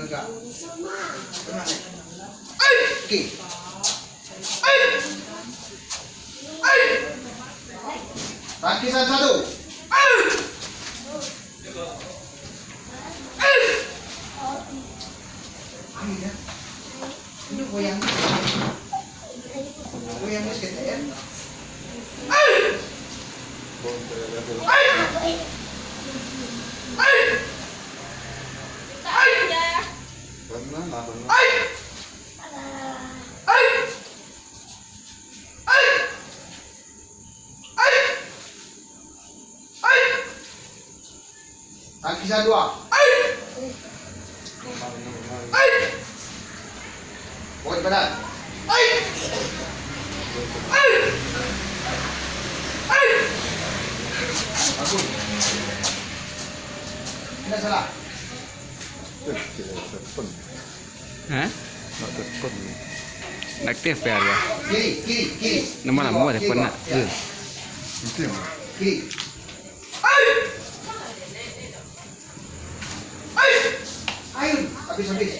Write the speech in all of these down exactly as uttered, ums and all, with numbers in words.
Oke. Tangkisan satu. Ini goyang. Goyang, Mas, kita, ya. Pernah lah, pernah. Tangkisan dua. Kuat badan. Bagus. Tidak salah. Hah? Nak telepon. Nak aktif P R ya? Kiri, kiri, kiri. Nama-nama Kiri, telepon kiri, nak. Kiri. Itu yang mana? Kiri. Ayun, habis, habis.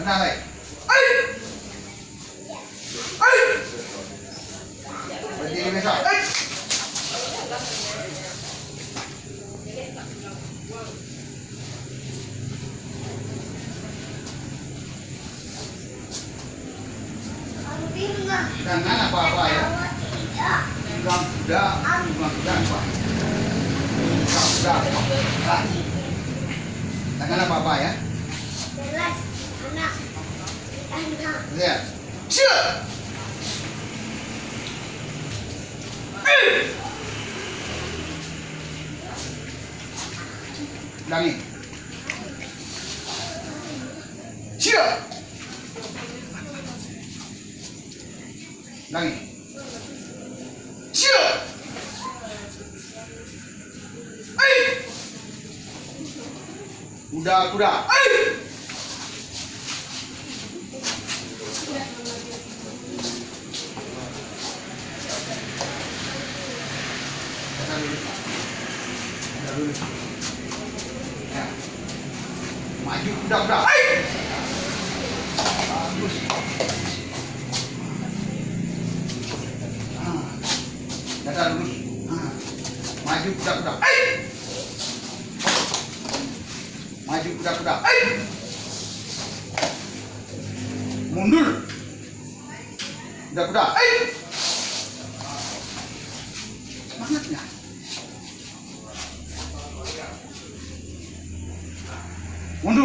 Tenang, lai. Berdiri biasa. Jangan apa-apa ya. Bilang sudah, bilang sudah apa? Bilang sudah apa? Nah. Jangan apa-apa ya. Jelas, anak. Anak. Ya. Siap. Ulangi. Siap. Ulangi. Siap. Ai. Kuda, kuda. Ai. Maju kuda-kuda. Hai! Bagus. Ah. Dada lurus. Ah. Maju kuda-kuda. Hai! Maju kuda-kuda. Hai! Mundur. Kuda-kuda. Ai! Semangatnya. Mundur.